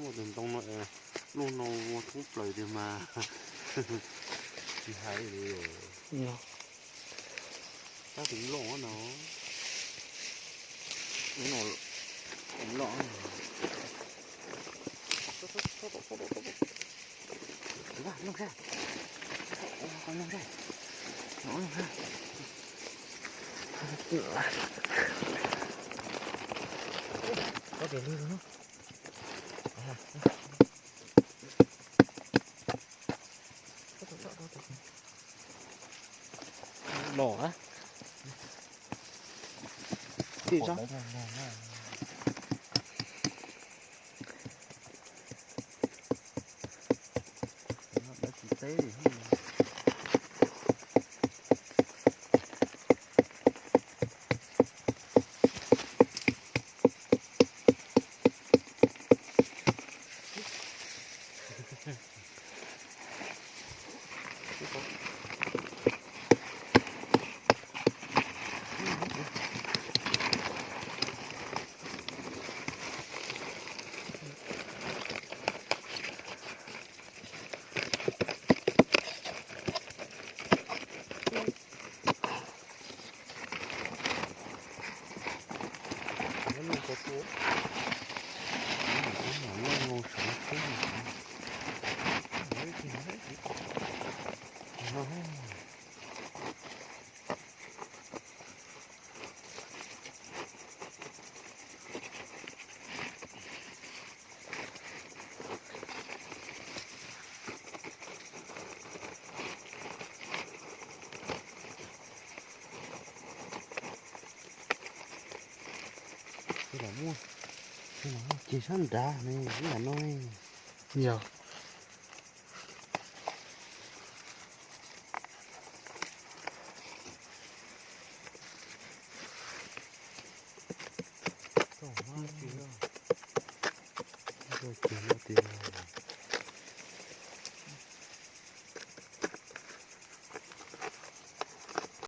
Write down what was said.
Tus ntoo no, lub no ua thoob plaws tiag mas tsis hais li. Tab tus loj no, loj. Ko tias lwg no. Los a. Tim tso. Ces sab nrad ne, ib yam no. Yog. Ces no tias